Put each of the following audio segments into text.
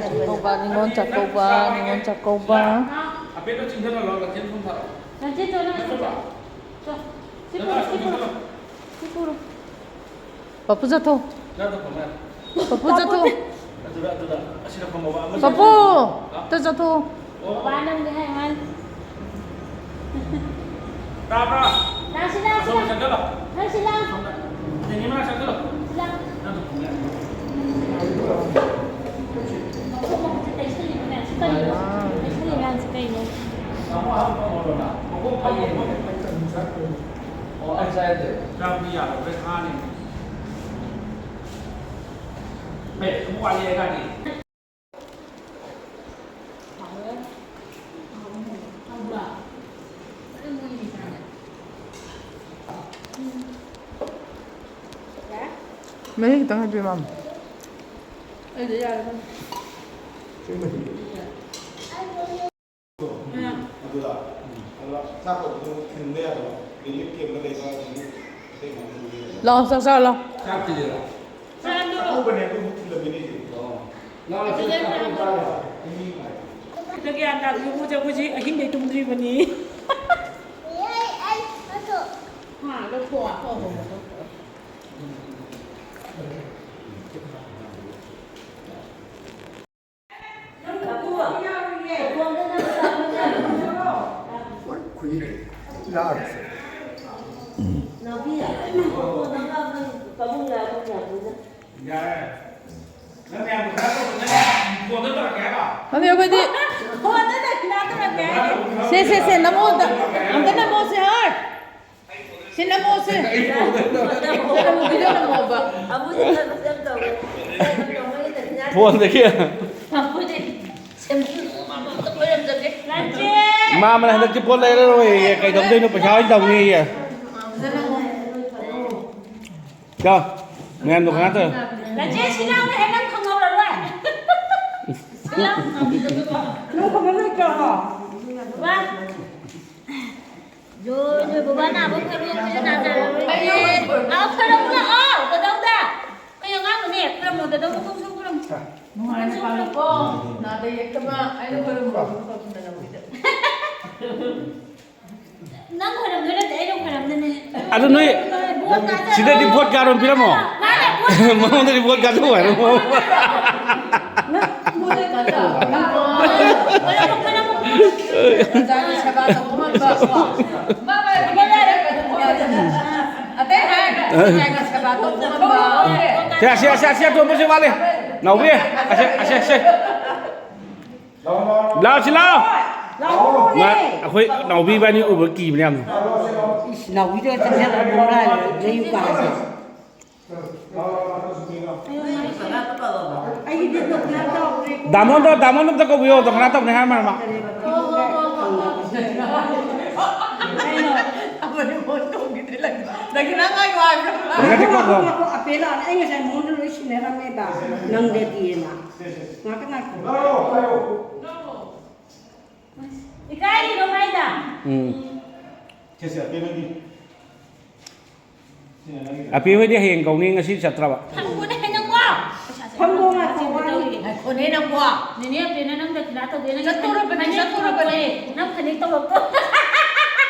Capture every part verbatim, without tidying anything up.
ꯆꯥꯛꯀꯧꯕ, ꯅꯤꯉꯣꯜ ꯆꯥꯛꯀꯧꯕ, ꯅꯤꯉꯣꯜ ꯆꯥꯛꯀꯧꯕ꯫ ꯍꯥꯏꯐꯦꯠꯇ ꯆꯤꯡꯊꯅꯔꯣ, ꯂꯥꯛꯈꯦꯜ ꯊꯣꯡ ꯊꯥꯔꯛꯑꯣ꯫ ꯂꯥꯛꯈꯦꯜ ꯊꯣꯡ ꯊꯥꯔꯛꯑꯣ꯫ ꯆꯣ꯫ ꯁꯤ ꯄꯨꯔꯣ, ꯁꯤ ꯄꯨꯔꯣ꯫ ꯁꯤ ꯄꯨꯔꯣ꯫ ꯄꯄꯨ ꯆꯠꯊꯣꯛ꯫ ꯄꯄꯨ ꯆꯠꯊꯣꯛ꯫ ꯑꯗꯨꯗ, ꯑꯗꯨꯗ꯫ ꯑꯁꯤꯗ ꯐꯝꯃꯣꯕ꯫ ꯑꯃ ꯄꯄꯨ! ꯆꯠꯊꯣꯛ꯫ ꯇ ꯆꯠꯊꯣꯛ꯫ ꯕꯕꯥ ꯅꯪꯗꯤ ꯍꯥꯏ ꯃꯥꯅꯤ꯫ ꯇꯥꯕ꯭ꯔꯥ? ꯂꯥꯛꯁꯤ, ꯂꯥꯛꯁꯤ, ꯑꯁꯣꯝꯗ ꯂꯥꯛ꯫ ꯆꯪꯁꯤꯜꯂꯣ꯫ ꯂꯥꯛꯁꯤ, ꯂꯥꯛ꯫ ꯑꯁꯣꯝꯗ꯫ ꯅꯦꯅꯦ ꯃꯅꯥꯛ ꯆꯪꯁꯤꯜꯂꯣ꯫ ꯂꯥꯛ꯫ ꯅꯪ ꯊꯣꯡꯕ ꯌꯥꯅꯤ꯫ ꯃꯈꯣꯡ ꯃꯈꯨꯠꯁꯦ ꯇꯩꯁꯜꯂꯤꯕ ꯃꯌꯥꯝꯁꯦ ꯀꯩꯅꯣ? ꯇꯩꯁꯜꯂꯤ ꯃꯌꯥꯝꯁꯦ ꯀꯩꯅꯣ? ꯇꯥꯃꯣ ꯑꯍꯟ ꯐꯝꯍꯧꯔꯣꯅ꯫ ꯃꯈꯣꯡ ꯐꯝꯃꯣ꯫ ꯑꯣ, ꯑꯩ ꯆꯥꯏꯗꯦ꯫ ꯆꯥꯕꯗꯤ ꯌꯥꯔꯣꯏ, ꯍꯥꯅꯤ꯫ ꯑꯦ, ꯑꯃꯨꯛ ꯋꯥꯠꯂꯤ ꯍꯥꯏꯇꯥꯔꯗꯤ꯫ ꯃꯍꯤ ꯈꯤꯇꯪ ꯍꯥꯞꯄꯤꯌꯨ, ꯃꯥꯝ꯫ ꯑꯗꯨꯗ ꯆꯥꯛ ꯀꯧꯕꯗꯣ ꯊꯤꯡꯕ ꯌꯥꯗꯕ꯫ ꯔꯤꯂꯤꯐ ꯀꯦꯝꯞꯇ ꯂꯩꯕ ꯑꯗꯒꯤ ꯑꯇꯩ ꯃꯌꯥꯝ ꯂꯥꯛꯑꯣ, ꯆꯥꯛ ꯆꯥꯔꯣ, ꯂꯥꯛꯑꯣ꯫ ꯆꯥꯛ ꯄꯤꯖꯔꯣ? ꯆꯥꯛ ꯆꯥꯛ ꯀꯧꯕꯅꯦ, ꯑꯗꯨ ꯑꯃꯨꯛ ꯊꯤꯜꯂꯝꯃꯤꯅꯦ꯫ ꯑꯣ꯫ ꯂꯥꯛꯑꯣ, ꯁꯤꯗ ꯆꯥꯛ ꯆꯥꯔꯣ꯫ ꯒ꯭ꯌꯥꯟ ꯇꯥꯕ ꯌꯨꯝꯕꯨꯁꯦ ꯑꯩꯈꯣꯏꯁꯦ ꯑꯍꯤꯡꯗꯩ ꯇꯨꯝꯗ꯭ꯔꯤꯕꯅꯤ꯫ ꯍꯥ, ꯂꯧꯊꯣꯛꯑꯣ, ꯂꯧꯊꯣꯛꯑꯣ, ꯂꯧꯊꯣꯛꯑꯣ꯫ ꯈꯪꯗꯦ, ꯑꯩꯈꯣꯏꯗꯤ꯫ ꯁꯦ, ꯁꯦ, ꯁꯦ, ꯅꯃꯣ ꯑꯝꯇ, ꯑꯝꯇ ꯅꯃꯣ ꯁꯦ, ꯍꯣꯏ꯫ ꯁꯤ ꯅꯝꯃꯣꯁꯦ꯫ ꯅꯝꯃꯣ, ꯚꯤꯗꯤꯑꯣ ꯅꯝꯃꯣꯕ꯫ ꯐꯣꯟꯗꯒꯤ꯫ ꯏꯃꯥ ꯑꯃꯅ ꯍꯟꯗꯛꯇꯤ ꯄꯣꯠ ꯂꯩꯔꯔꯣꯏꯌꯦ, ꯀꯩꯗꯧꯗꯣꯏꯅꯣ, ꯄꯩꯁꯥ ꯑꯣꯏꯅ ꯇꯧꯅꯤꯌꯦ꯫ ꯆꯣ, ꯃꯌꯥꯝꯗꯣ ꯀꯅꯥ ꯇꯧ? ꯅꯆꯦ ꯁꯤꯅꯥꯎꯅ ꯍꯦꯟꯅ ꯈꯪꯍꯧꯔꯔꯣꯏ꯫ ꯁꯤꯅꯥꯎ꯫ ꯅꯪ ꯈꯪꯍꯧꯔꯣꯏ ꯆꯣ꯫ ꯕꯕꯥ꯫ ꯖꯣꯏ, ꯖꯣꯏ, ꯕꯕꯥ ꯅꯥꯕ ꯐꯔꯣ, ꯅꯣꯏꯁꯨ ꯅꯥꯖꯔꯔꯣꯏ꯫ ꯑꯥ, ꯐꯔꯕꯣ? ꯂꯥꯛꯑꯣ, ꯀꯩꯗꯧꯗ? ꯀꯩ ꯑꯉꯥꯡꯅꯣꯅꯦ? ꯀꯩꯅꯣꯗ ꯃꯇꯣꯡ ꯁꯨ ꯈꯨꯔꯨꯝ꯫ ꯅꯨꯡꯉꯥꯏꯅ ꯄꯥꯜꯂꯨꯀꯣ꯫ ꯅꯥꯗ ꯌꯦꯛꯇꯕ ꯑꯩꯅ ꯈꯨꯔꯨꯝꯕ ꯃꯐꯝꯗ ꯅꯪꯒꯤꯗ꯫ ꯅꯪ ꯈꯣꯏꯔꯝꯗꯣꯏ ꯅꯠꯇꯦ, ꯑꯩꯅ ꯈꯣꯏꯔꯝꯗꯣꯏꯅꯦ꯫ ꯑꯗꯨ ꯅꯣꯏ ꯁꯤꯗꯗꯤ ꯚꯣꯠ ꯀꯥꯔꯣ ꯄꯤꯔꯝꯃꯣ꯫ ꯃꯉꯣꯟꯗꯗꯤ ꯚꯣꯠ ꯀꯥꯗꯧ ꯍꯥꯏꯔꯝꯃꯣ꯫ ꯄ꯭ꯔꯖꯥꯒꯤ ꯁꯦꯕꯥ ꯇꯧꯕ ꯉꯝꯕ ꯀꯣ꯫ ꯑꯇꯩ ꯍꯥꯏꯔꯒ ꯄ꯭ꯔꯖꯥꯒꯤ ꯁꯦꯕꯥ ꯇꯧꯕ ꯉꯝꯕ꯫ ꯁꯦ, ꯁꯦ, ꯁꯦ, ꯁꯦ, ꯑꯇꯣꯝꯕꯁꯦ ꯋꯥꯠꯂꯤ꯫ ꯅꯥꯎꯕꯤ, ꯑꯁꯦ, ꯑꯁꯦ, ꯑꯁꯦ꯫ ꯂꯥꯛꯑꯣ, ꯁꯤ ꯂꯥꯛꯑꯣ꯫ ꯂꯥꯛꯑꯣꯅꯦ꯫ ꯃꯥ, ꯑꯩꯈꯣꯏ ꯅꯥꯎꯕꯤ ꯏꯕꯥꯅꯤ ꯎꯕ ꯀꯤꯕꯅꯦ ꯌꯥꯝꯅ꯫ ꯏꯁ, ꯅꯥꯎꯕꯤꯗ ꯆꯪꯁꯤꯜꯂꯒ ꯕꯣꯝ ꯂꯥꯏꯔꯦ, ꯅꯌꯨꯝ ꯄꯥꯜꯂꯁꯦ꯫ ꯑꯩꯗꯤ ꯗꯣꯛꯇꯔ ꯇꯧꯔꯦ꯫ ꯗꯥꯃꯣꯟꯗꯣ, ꯗꯥꯃꯣꯟ ꯑꯝꯇ ꯀꯧꯕꯤꯌꯣ, ꯗꯣꯛꯇꯔ ꯇꯧꯅꯤ ꯍꯥꯏꯔ ꯃꯥꯜꯂꯦ ꯃꯥ꯫ ꯀꯩꯅꯣ? ꯅꯪꯒꯤ ꯅꯪ ꯍꯥꯏꯌꯣ ꯍꯥꯏꯕ꯭ꯔꯣ? ꯉꯥꯏꯈꯣ, ꯉꯥꯏꯈꯣ, ꯑꯄꯦ ꯂꯥꯛꯑꯣ꯫ ꯑꯩ ꯉꯁꯥꯏ ꯃꯉꯣꯟꯗ ꯂꯣꯏ ꯁꯤꯟꯅꯔꯝꯃꯦꯕ, ꯅꯪꯗꯗꯤꯅ꯫ ꯉꯥꯛꯇ ꯉꯥꯏꯈꯣ꯫ ꯏꯀꯥꯏꯔꯤꯔꯣ ꯃꯥꯏꯗ? ꯎꯝ꯫ ꯁꯦ, ꯁꯦ, ꯑꯄꯦ ꯅꯪꯒꯤ꯫ ꯁꯤꯅ ꯅꯪꯒꯤ꯫ ꯑꯄꯦ ꯍꯣꯏꯗꯤ ꯍꯌꯦꯡ ꯀꯧꯅꯤ, ꯉꯁꯤ ꯆꯠꯇ꯭ꯔꯕ? ꯐꯪꯉꯨꯅꯦ ꯅꯪꯕꯣ꯫ ꯐꯪꯉꯣ, ꯉꯥꯏꯈꯣ, ꯋꯥꯔꯤ꯫ ꯉꯥꯏꯈꯣꯅꯦ ꯅꯪꯕꯣ꯫ ꯅꯦꯅꯦ ꯑꯄꯦꯅ ꯅꯪ ꯗꯈꯤꯅꯥ ꯇꯧꯗꯦ, ꯅꯪ ꯆꯠꯇꯣꯔꯕꯅꯦ, ꯐꯅꯦꯛ ꯆꯠꯇꯣꯔꯕꯅꯦ꯫ ꯇꯧꯔꯛꯇꯣ꯫ ꯅꯪ ꯐꯅꯦꯛ ꯇꯧꯔꯛꯇꯣ꯫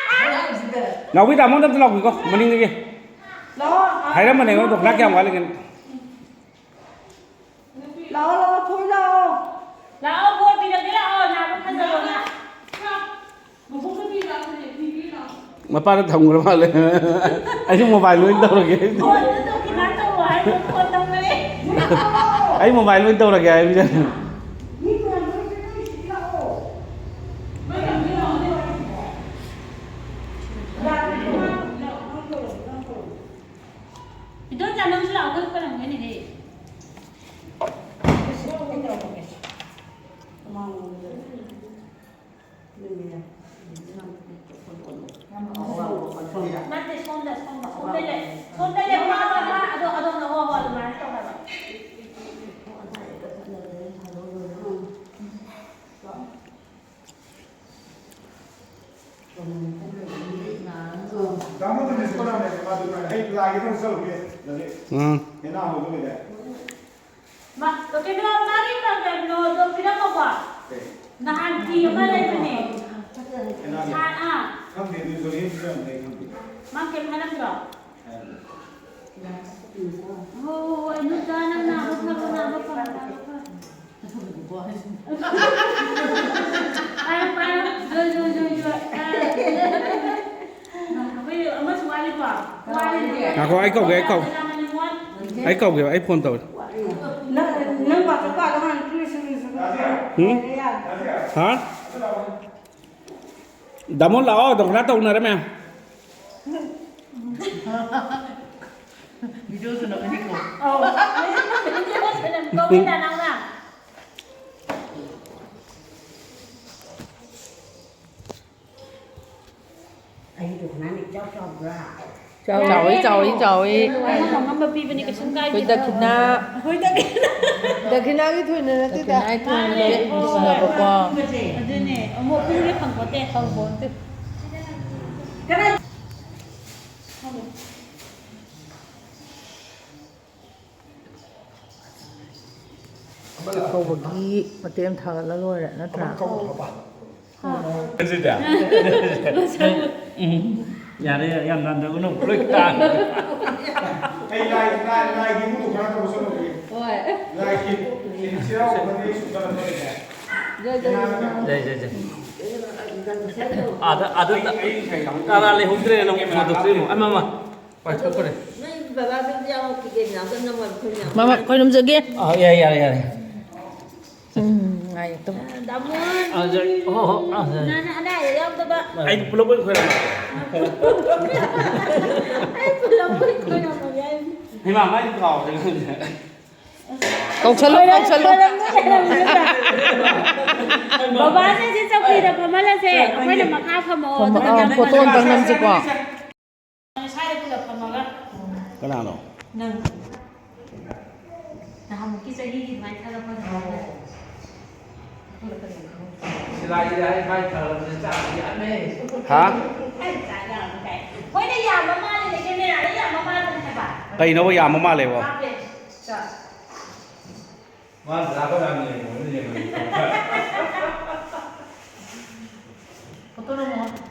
ꯅꯥꯎꯕꯤ, ꯇꯥꯃꯣꯗ ꯑꯝꯇ ꯂꯥꯎꯕꯤꯀꯣ, ꯃꯅꯤꯡꯗꯒꯤ꯫ ꯂꯥꯛꯑꯣ, ꯑꯥ, ꯍꯥꯏꯔꯝꯕꯅꯦ, ꯑꯩꯉꯣꯟꯗ ꯗꯈꯤꯅꯥ ꯀꯌꯥꯝ ꯋꯥꯠꯂꯤꯒꯦꯅ꯫ ꯂꯥꯛꯑꯣ, ꯂꯥꯛꯑꯣ, ꯊꯣꯏ ꯂꯥꯛꯑꯣ꯫ ꯂꯥꯛꯑꯣ, ꯕꯣꯔ ꯄꯤꯔꯒꯦ ꯂꯥꯛꯑꯣ, ꯅꯥꯕ ꯐꯖꯕ ꯑꯃ꯫ ꯃꯄꯥꯗ ꯊꯝꯈ꯭ꯔ ꯃꯥꯜꯂꯦ꯫ ꯑꯩꯁꯨ ꯃꯣꯕꯥꯏꯜ ꯂꯣꯏ ꯇꯧꯔꯒꯦ꯫ ꯐꯣꯟꯗꯨ ꯗꯈꯤꯅꯥ ꯇꯧꯔꯣ ꯍꯥꯏꯕ ꯐꯣꯟ ꯇꯧꯕꯅꯦ꯫ ꯑꯩ ꯃꯣꯕꯥꯏꯜ ꯂꯣꯏ ꯇꯧꯔꯒꯦ ꯍꯥꯏꯕꯅꯦ꯫ ꯃꯤ ꯃꯌꯥꯝ ꯂꯣꯏ ꯂꯣꯏ ꯂꯥꯛꯑꯣ꯫ ꯏꯗꯣꯝꯆꯥ, ꯅꯪꯁꯨ ꯂꯥꯛꯑꯣ, ꯑꯩꯈꯣꯏ ꯈꯣꯏꯔꯝꯒꯅꯤꯍꯦ꯫ ꯅꯠꯇꯦ, ꯁꯣꯝꯗ, ꯁꯣꯝꯗ, ꯁꯣꯝꯗ ꯂꯦꯞ-, ꯁꯣꯝꯗ ꯂꯦꯞꯄꯣ ꯍꯥꯏꯕ, ꯑꯗꯣ, ꯑꯗꯣꯝꯗ, ꯍꯣ, ꯍꯣ, ꯑꯗꯨꯃꯥꯏꯅ ꯇꯧ ꯍꯥꯏꯕ꯫ ꯇꯥꯃꯣ ꯇꯣꯃꯤꯁ ꯀꯣꯟꯅ ꯃꯥꯗꯨ ꯑꯩ ꯂꯥꯛꯑꯒꯦ, ꯅꯪ ꯆꯠꯂꯨꯒꯦ꯫ ꯎꯝ꯫ ꯍꯦꯟꯅ ꯍꯧꯕ ꯂꯩꯔꯦ꯫ ꯀꯩꯅꯣ, ꯃꯥꯒꯤ ꯀꯩꯅꯣꯗꯣ ꯄꯤꯔꯝꯃꯕꯣ? ꯅꯍꯥꯟ ꯐꯤ ꯑꯃ ꯂꯩꯕꯅꯦ꯫ ꯀꯅꯥꯒꯤ? ꯁꯥ-, ꯑꯥ꯫ ꯈꯪꯗꯦ, ꯑꯗꯨ ꯖꯣꯅꯤ ꯄꯤꯔꯝꯕꯅꯦ, ꯈꯪꯗꯦ꯫ ꯃꯥ ꯀꯩꯝ ꯍꯥꯏꯔꯝꯗ꯭ꯔꯣ? ꯍꯥꯏꯔꯝꯗꯦ꯫ ꯍꯣꯏ, ꯍꯣꯏ, ꯍꯣꯏ, ꯅꯨꯡꯖꯥ ꯅꯪ ꯅꯥꯕ ꯐꯔꯣ, ꯅꯥꯕ ꯐꯔꯣ, ꯅꯥꯕ ꯐꯔꯣ꯫ ꯄꯥꯏꯔꯣ, ꯄꯥꯏꯔꯣ꯫ ꯖꯣꯏ, ꯖꯣꯏ, ꯖꯣꯏ, ꯖꯣꯏ꯫ ꯑꯩꯈꯣꯏ ꯑꯃꯁꯨ ꯋꯥꯠꯂꯤꯀꯣ? ꯋꯥꯠꯂꯤꯅꯦ꯫ ꯉꯥꯏꯈꯣ, ꯑꯩ ꯀꯧꯒꯦ, ꯑꯩ ꯀꯧꯒꯦ꯫ ꯑꯩ ꯀꯧꯒꯦ, ꯑꯩ ꯐꯣꯟ ꯇꯧꯔꯦ꯫ ꯅꯪ, ꯅꯪ ꯋꯥꯆꯞ ꯀꯥꯗꯣ ꯍꯥꯟꯅ ꯄꯤꯔꯨꯁꯤ, ꯄꯤꯔꯨꯁꯤ꯫ ꯎꯝ? ꯌꯥꯔꯦ, ꯌꯥꯔꯦ꯫ ꯍꯥ? ꯇꯥꯃꯣ ꯂꯥꯛꯑꯣ, ꯗꯣꯛꯇꯔ ꯇꯧꯅꯔꯦ ꯃꯌꯥꯝ꯫ ꯚꯤꯗꯤꯑꯣꯁꯨ ꯅꯝꯃꯅꯤꯀꯣ꯫ ꯑꯧ꯫ ꯚꯤꯗꯤꯑꯣꯁꯨ ꯅꯝ-, ꯀꯧꯏꯗ ꯅꯪꯅ꯫ ꯑꯩꯒꯤ ꯗꯣꯛꯇꯔꯅ ꯏꯆꯥꯎ ꯆꯥꯎꯕ꯭ꯔꯥ? ꯆꯥꯎꯏ, ꯆꯥꯎꯏ, ꯆꯥꯎꯏ꯫ ꯑꯩꯅ ꯈꯪꯉꯝꯕ ꯄꯤꯕꯅꯤ, ꯀꯩꯁꯨꯝ ꯀꯥꯏꯗꯦ꯫ ꯑꯩꯈꯣꯏ ꯗꯈꯤꯅꯥ꯫ ꯑꯩꯈꯣꯏ ꯗꯈꯤꯅꯥ꯫ ꯗꯈꯤꯅꯥꯒꯤ ꯊꯣꯏꯅ ꯅꯠꯇꯦꯗ꯫ ꯗꯈꯤꯅꯥꯒꯤ ꯊꯣꯏꯅ ꯃꯥꯅꯦ, ꯅꯠꯇꯦ, ꯍꯣꯏ, ꯅꯨꯡꯁꯤꯅꯕꯀꯣ꯫ ꯍꯣꯏ꯫ ꯑꯗꯨꯅꯦ, ꯑꯃꯨꯛ ꯄꯨꯔꯦ ꯐꯪꯄꯣꯠꯇꯦ꯫ ꯐꯪꯄꯣꯠꯇꯦ꯫ ꯀꯅꯥ? ꯆꯥꯛꯀꯧꯕꯒꯤ ꯃꯇꯦꯛ ꯑꯃ ꯊꯥꯒꯠꯂ ꯂꯣꯏꯔꯦ, ꯅꯠꯇ꯭ꯔꯥ? ꯁꯤꯗ꯫ ꯎꯝ꯫ ꯌꯥꯔꯦ, ꯌꯥꯔꯦ, ꯌꯥꯝ ꯅꯥꯟꯗꯒꯅꯨ, ꯂꯣꯏ ꯇꯥꯡꯉꯦ꯫ ꯑꯩ ꯂꯥꯏ, ꯂꯥꯏ, ꯂꯥꯏꯒꯤ ꯏꯃꯨꯡꯗꯣ ꯈꯔ ꯇꯧꯁꯜꯂꯨꯒꯦ꯫ ꯍꯣꯏ꯫ ꯂꯥꯏꯒꯤ ꯆꯩꯔꯥꯎꯕ ꯈꯔ ꯑꯩ ꯁꯨꯝ ꯆꯠꯂꯛꯄꯅꯦ꯫ ꯖꯩ, ꯖꯩ, ꯖꯩ꯫ ꯑꯥꯗ, ꯑꯥꯗ, ꯑꯩ, ꯑꯩ ꯉꯁꯥꯏ ꯌꯥꯎꯍꯧꯗ꯭ꯔꯦ꯫ ꯀꯅꯥ ꯂꯩꯍꯧꯗ꯭ꯔꯦ, ꯅꯪ ꯐꯣꯟ ꯇꯧꯔꯛꯇ꯭ꯔꯤꯃꯣ? ꯑꯃ, ꯑꯃ꯫ ꯄꯥꯏꯊꯣꯛꯈ꯭ꯔꯦ꯫ ꯅꯣꯏ ꯕꯕꯥꯗꯨꯗꯤ ꯌꯥꯎꯔꯛꯈꯤꯒꯦ, ꯃꯌꯥꯝꯗ ꯅꯝꯃꯣ, ꯑꯩꯈꯣꯏ ꯃꯌꯥꯝ꯫ ꯃꯃꯥ, ꯈꯣꯏꯔꯨꯝꯖꯒꯦ꯫ ꯑ, ꯌꯥꯔꯦ, ꯌꯥꯔꯦ, ꯌꯥꯔꯦ꯫ ꯎꯝ, ꯉꯥꯏ ꯇꯨꯝ꯫ ꯑ, ꯗꯥꯃꯣꯟ, ꯑ, ꯖ-, ꯍꯣ, ꯍꯣ, ꯑ, ꯖ-, ꯅꯪ ꯑꯗꯥꯏꯗ ꯌꯥꯎꯗꯕ꯫ ꯑꯩ ꯄꯨꯂꯞ ꯑꯣꯏꯅ ꯈꯣꯏꯔꯝꯃꯒꯦ꯫ ꯑꯩ ꯄꯨꯂꯞ ꯑꯣꯏꯅ ꯈꯣꯏꯔꯝꯃꯒꯦ ꯍꯥꯏꯁꯤꯅꯤ꯫ ꯍꯩꯃꯥ, ꯃꯥꯏꯗꯤ ꯀꯥꯎꯔꯦ ꯈꯪꯗꯦ꯫ ꯀꯧꯁꯜꯂꯨ, ꯀꯧꯁꯜꯂꯨ꯫ ꯕꯕꯥꯁꯦ ꯁꯤ ꯆꯧꯀ꯭ꯔꯤꯗ ꯐꯝꯍꯜꯂꯁꯦ, ꯑꯩꯈꯣꯏꯅ ꯃꯈꯥ ꯐꯝꯃꯛꯑꯣ, ꯐꯝꯃ-, ꯑꯗꯨꯒ ꯑ, ꯅꯪ ꯐꯣꯇꯣ ꯑꯝꯇꯪ ꯅꯝꯁꯤꯀꯣ꯫ ꯁ꯭ꯋꯥꯏꯗ ꯄꯨꯂꯞ ꯐꯝꯃꯒ꯫ ꯀꯅꯥꯅꯣ? ꯅꯪ꯫ ꯅꯍꯥꯟꯃꯨꯛꯀꯤ ꯆꯍꯤꯒꯤ ꯑꯗꯨꯃꯥꯏꯅ ꯊꯥꯒꯠꯄ ꯅꯍꯥꯟ꯫ ꯁꯤꯂꯥꯏꯁꯤꯗꯤ ꯑꯩ ꯃꯥꯏ ꯊꯥꯒꯠꯂꯕꯅꯤ ꯆꯥꯕꯗꯤ ꯌꯥꯝꯃꯦ꯫ ꯍꯥ? ꯑꯩ ꯆꯥ ꯌꯥꯝꯃꯤ ꯀꯥꯏ꯫ ꯃꯣꯏꯅ ꯌꯥꯝꯕ ꯃꯥꯜꯂꯤꯅꯦ, ꯀꯦꯃꯦꯔꯥꯗ ꯌꯥꯝꯕ ꯃꯥꯜꯂꯤꯅꯦ ꯍꯥꯏꯕ꯫ ꯀꯩꯅꯣꯕ ꯌꯥꯝꯕ ꯃꯥꯜꯂꯦꯕꯣ? ꯍꯥꯞꯄꯦ꯫ ꯆꯥ꯫ ꯃꯥ ꯆꯥꯕ ꯌꯥꯝ ꯌꯦꯡꯉꯣ ꯌꯦꯡꯉꯣ꯫ ꯐꯣꯇꯣ ꯅꯝꯃꯣ꯫